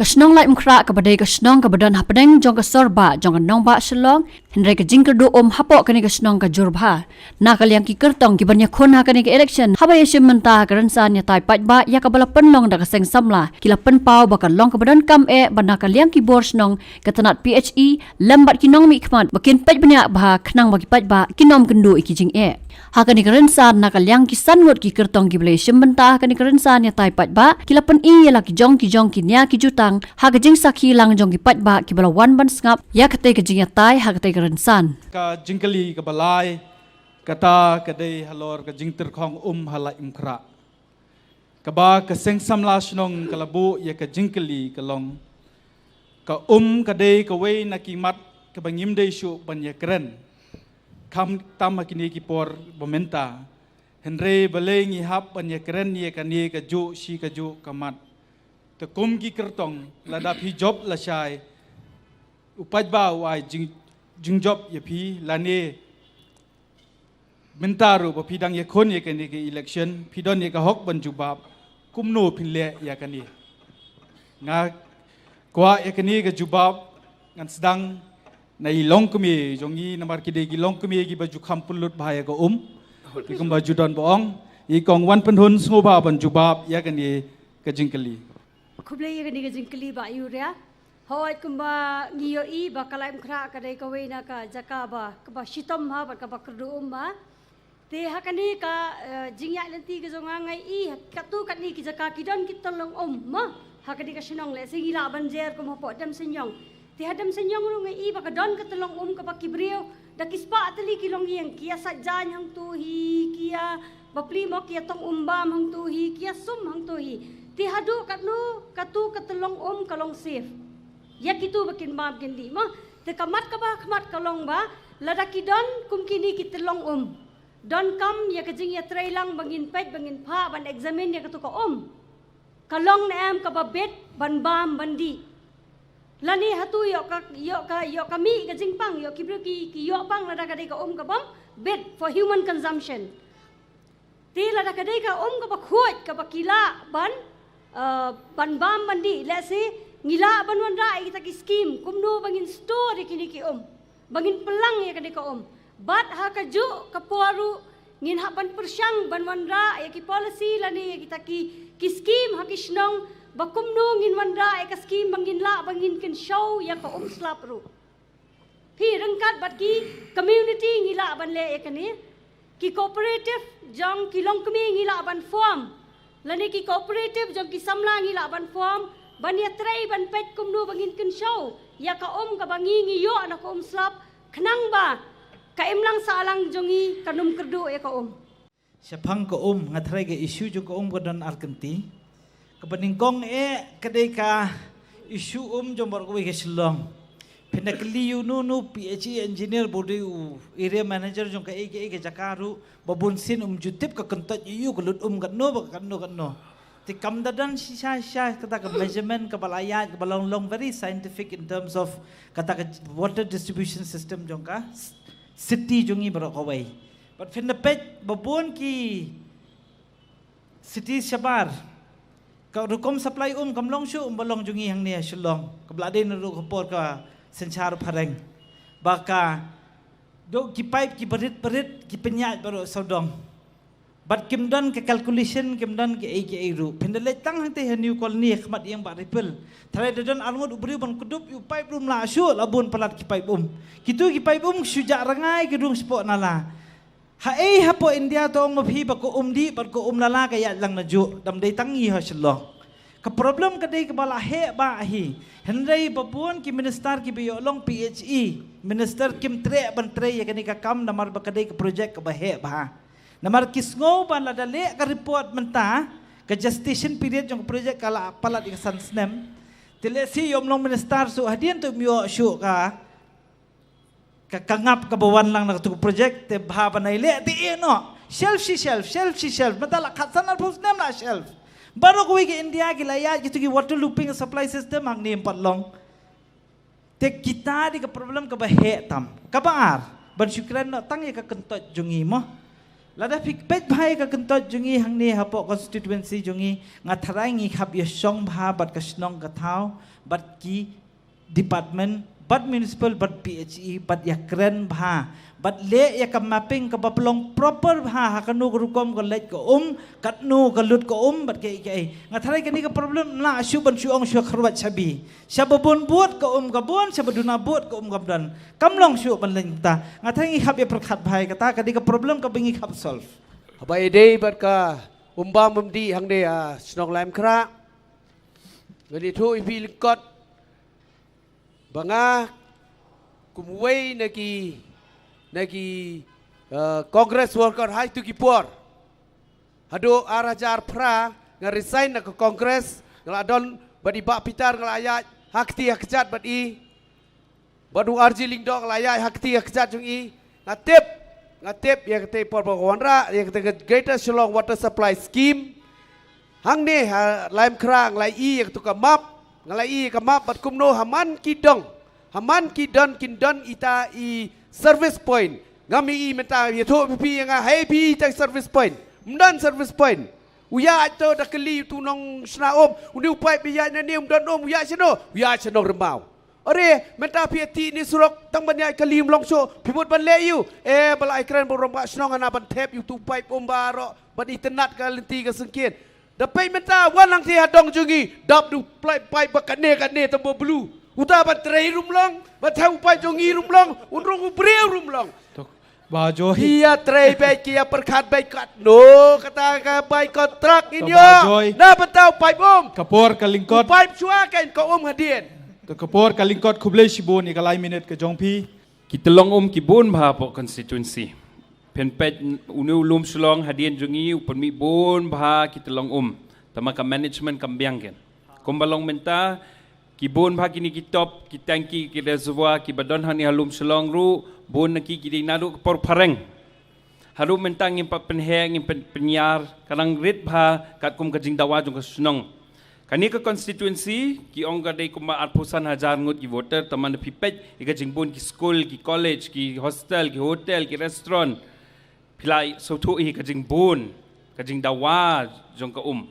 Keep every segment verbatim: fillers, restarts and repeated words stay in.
Ka shnong Laitumkhrah kaba dei ka shnong kaba don hapdeng jong ka sorbah jong ka nongbah Shillong, hynrei ka jingkyrduh um hapoh kane ka shnong ka jur bha. Na ka liang ki kyrtong ki ban ïakhun ha kane ka election, haba ïashim bynta ha ka rynsan ïatai paidbah ïa kaba la pynlong da ka seng samla, ki la pynpaw ba ka long kaba donkam eh ba na ka liang ki bor shnong, ka tnat P H E lem bad ki nongmihkhmat ba kin peit bniah bha khnang ba ki paidbah kin ym kynduh ïa ki jingeh. Ha kane ka rynsan, na ka liang ki san ngut ki kyrtong kiba la ïashim bynta ha kane ka rynsan ïatai paidbah, ki la pyni ïa la ki jong ki jong ki nia ki jutang ha ka jingsakhi lang jong ki paidbah kiba la wan ban sngap ïa katei ka jingïatai ha katei ka rynsan. Ka jingkylli kaba lai, kata ka dei halor ka jingtyrkhong um ha Laitumkhrah, kaba ka seng samla shnong ka la buh ïa ka jingkylli ka long, ka um ka dei kawei na ki mat kaba ngim dei shuh ban ïakren, khamtam ha kine ki por ba mynta. Hynrei balei ngi hap ban ïakren ïa kane kajuh shi kajuh ka mat? Te kum ki kyrtong, lada phi jop lashai, u paidbah u ai jing, jingjop ïa phi, lane mynta ruh ba phi dang ïakhun ïa kane ka election, phi don ïa ka hok ban jubab. Kumno phin leh ïa kane? Nga kwah ïa kane ka jubab ngan sdang na i longkmie jong ngi, namar ki dei ki longkmie kiba ju kham pynlut bha ïa ka um. Ki kumba ju don ba ong, i Kong Wanpynhun, sngewbha ban jubab ïa kane ka jingkylli. Khublei ïa kane ka jingkylli, Bah Yuria. Hooid, kumba ngi ïohi ba ka Laitumkhrah ka dei kawei na ka jaka ba, kaba shitom ha bad kaba kyrduh um ha. Te ha kane ka, eh, jingïaid lynti ka jong nga, nga i katto katne ki jaka ki don ki tyllong um, mo. Ha kane ka shnong, lehse ngi lah ban jer kum hapoh Demseiniong. Te ha Demseiniong ruh nga i ba ka don ka tyllong um kaba ki briew da ki spah tylli ki longïing, ki ïa sait jaiñ hangto hi, ki ïa bapli, mo, ki ïa tong um bam hangto hi, ki ïa sum hangto hi. Te haduh katno katto ka tyllong um ka long safe ïa kito ba kin bam kin dih, mo. Te ka mat kaba khmat ka long ba lada ki don kum kine ki tyllong um, donkam ïa ka jingïatreilang ba ngin peit, ba ngin phah, ban examine ïa kato ka um. Ka long ne em kaba bit ban bam ban dih? Lane hato ïoh ka, ïoh ka, ïoh ka mih ka jingpang, ïoh ki briew ki, ki ïoh pang lada ka dei ka um ka bym bit for human consumption. Te lada ka dei ka um kaba khuid, kaba ki lah ban, eh, ban bam ban dih, lehse ngi lah ban wanrah ïa kita ki skim kumno ba ngin store ïa kine ki um, ba ngin pynlang ïa kane ka um. Bad ha kajuh ka por ruh ngin hap ban pyrshang ban wanrah ïa ki policy lane ïa kita ki, ki skim ha ki shnong, ba kumno ngin wanrah ïa ka skim ba ngin lah, ba ngin kynshew ïa ka um slap ruh. Phi, ryngkat bad ki community ngi lah ban leh ïa kane. Ki cooperative jong ki longkmie ngi lah ban form, lane ki cooperative jong ki samla ngi lah ban form, ban ïatrei ban peit kumno ba ngin kynshew ïa ka um kaba ngi, ngi ïoh na ka um slap, khnang ba ka imlang sahlang jong ngi kan ym kyrduh ïa ka um. Shaphang ka um, nga tharai ka issue jong ka um ka don ar kynti. Kaba nyngkong eh ka dei ka issue um jong baroh kawei ka Shillong. Phin da kylli ïa uno uno P H E engineer, ba u dei u area manager jong kaei kaei ka jaka ruh, ba bun sien um ju tip ka kyntoit ïa u ka lut um katno bad katno katno. Te kam da don shisha shisha kata ka measurement kaba la ïaid, kaba long long very scientific in terms of kata ka water distribution system jong ka s-, city jong ngi baroh kawei. Bad phin da peit ba bun ki city shabar, ka rukom supply um kam long shuh um ba long jong ngi hangne ha Shillong, kaba la dei naduh ka por ka synshar phareng. Ba ka dei ki pipe kiba rit ba rit ki pynïaid baroh sawdong. Bad kim don ka calculation, kim don kiei kiei ruh. Phin da leit tang hangtei ha New Colony ha khmat ïing Bah Ripple, tharai da don arngut u briew ban kdup ïa u pipe ruh ym lah shuh, la bun palat ki pipe um. Kito ki pipe um ki shu jah rngai ki rung shapoh nala. Haei hapoh India to ong ma phi ba ka um dih bad ka um nala ka ïaid lang najuh? Dam dei tang ngi ha Shillong. Ka problem ka dei kaba la heh bha hi. Hynrei ba bun ki minister kiba ïoh long P H E minister kim treh ban trei ïa kane ka kam, namar ba ka dei ka project kaba heh bha. Namar ki sngew ba lada leh ka report mynta, ka gestation period jong ka project ka la palat ïa ka san snem. Te lehse ym long minister shuh hadien, to ym ïoh shuh ka, ka, ka ngap kaba wan lang na katu ka project, te bha ban ai leh te ïeh noh. Shelf shi shelf, shelf shi shelf, mynta la khatsan arphew snem la shelf. Baroh kawei ka India ki la ïaid kitu ki water looping supply system, hangne ym pat long. Te kita dei ka problem kaba heh tam. Kaba ar, ban shu kren noh tang ïa ka kyntoit jong ngi mo. Lada phi peit bha ïa ka kyntoit jong ngi hangne hapoh constituency jong ngi, nga tharai ngi hap ïa shong bha bad ka shnong ka thaw, bad ki department, bad municipal, bad P H E, bad ïa kren bha, bad leh ïa ka mapping kaba pynlong proper bha, ha kano ka rukom ka leit ka um, katno ka lut ka um, bad kaei kaei. Nga tharai kane ka problem ym lah shuh ban shu ong shuh kharwat shabi. Shaba bun bud ka um ka bun, shaba duna bud ka um ka don. Kam long shuh ban leh mynta. Nga tharai ngi hap ïa pyrkhat bha ïa kata, ka dei ka problem kaba ngi hap solve. Haba ïadei bad ka um bam um dih hangne ha shnong Laitumkhrah, ngan ïathuh ïa phi lyngkot ba nga kum uwei na ki, na ki, eh, Congress worker ha kito ki por. Haduh ar hajar phra nga resign na ka Congress, nga la don bad i Bah Peter, nga la ïaid ha kti ha kjat bad i, bad u R G Lyngdoh, nga la ïaid ha kti ha kjat jong i. Nga tip, nga tip ïa katei por ba ka wanrah ïa katei ka Greater Shillong Water Supply Scheme. Hangne ha Laitumkhrah nga la ïohi ïa kato ka map, nga la ïohi ïa ka map bad kumno ha man ki dong, ha man ki don kin don ita i service point. Ngam ïohi mynta, ïathuh phi ïa nga, hei phi ita i service point. Ym don service point. U ïaid to da kylli uto u nongshna um, une u paip ba ïaid nangne um don um, u ïaid shano? U ïaid sha Nongrymbaw. Are, mynta phi ïa tih ne surok, tang ban ïaid kali ym long shuh, phi mut ban leh aïu? Eh, ba la ai kren ba u rangbah shnong hana ban thep ïa uto u paip um baroh, ban itynnad ka lynti ka syngkien. Da peit mynta, wan hangtei ha dong jong ngi, dap da u paip, paip ba kane kane tang ba blue. Uta ban trei ruh ym long, ban thep u paip jong ngi ruh ym long, un rung u briew ruh ym long. Bah Joy. Ki ïa trei beit, ki ïa pyrkhat beit katno kata ka bai kontrak ngin ïoh. Bah Joy. Na bynta u paip um. Ka por ka lyngkot. U paip shuwa kein ka um hadien. To ka por ka lyngkot, khublei shibun ïa ka lai minit ka jong phi. Ki tyllong um ki bun bha hapoh constituency. Phin peit une u lum Shillong hadien jong ngi u pynmih bun bha ki tyllong um. Tangba ka management kam biang kein. Kumba long mynta, ki bun bha kine ki top, ki tanki, ki reservoir, kiba don hangne ha lum Shillong ruh, bun na ki ki dei naduh ka por phareng. Haduh mynta ngim pat pynheh, ngim pat pynïar, ka dang rit bha katkum ka jingdawa jong ka shnong. Kane ka constituency, ki ong ka dei kumba arphew san hajar ngut ki voter, tangba lada phi peit ïa ka jingbun ki skul, ki college, ki hostel, ki hotel, ki restaurant. Phi la sngewthuh hi ka jingbun, ka jingdawa jong ka um.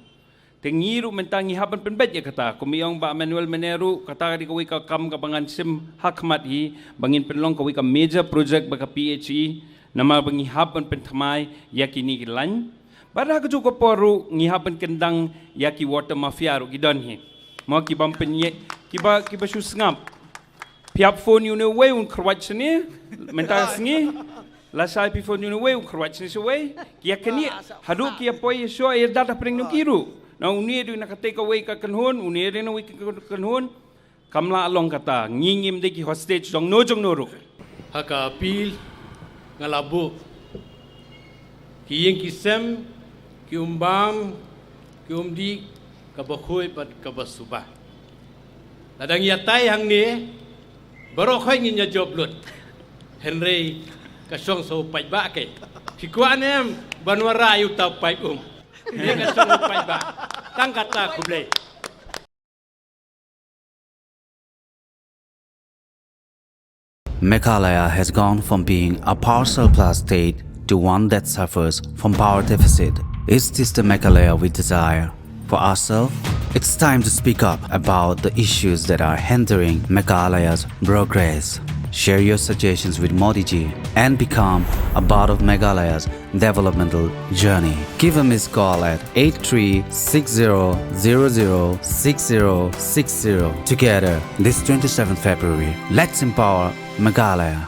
Te ngi ruh mynta ngi hap ban pynbeit ïa kata. Kum i ong Bah Emmanuel mynne ruh, kata ka dei kawei ka kam kaba ngan shim ha khmat hi, ba ngin pynlong kawei ka major project bad ka P H E, namar ba ngi hap ban pynthymmai ïa kine ki lain. Bad ha kajuh ka por ruh ngi hap ban kyndang ïa ki water mafia ruh ki don hi. Mo, ki bym pynïeng, kiba, kiba shu sngap. Phi hap phone ïa une uwei un kyrwat shane, mynta ka sngi. Lashai phi phone ïa une uwei un kyrwat shane sha uwei. Ki ïa kane, haduh ki ïa poi ïa shuwa ïa dat hapdeng jong ki ruh. Na une dei na katei kawei ka kynhun, une dei na wei ka kynhun. Kam lah long kata, ngi ngim dei ki hostage jong no jong no ruh. Ha ka appeal nga la buh ki ïing ki sem, ki um bam, ki um dih, kaba khuid bad kaba suba. Lada ngi ïatai hangne, baroh khoit ngin ïa jop lut. Hynrei ka shong sa u paidbah kein. Phi kwah ne em ban wanrah ïa uta u paip um? Hynrei ka shong u paidbah. Tang kata, khublei. Meghalaya has gone from being a power surplus state to one that suffers from power deficit. Is this the Meghalaya we desire for ourselves? It's time to speak up about the issues that are hindering Meghalaya's progress. Share your suggestions with Modi ji and become a part of Meghalaya's developmental journey. Give a missed call at eight three six zero zero zero six zero six zero. Together, this twenty-seventh February, let's empower Meghalaya.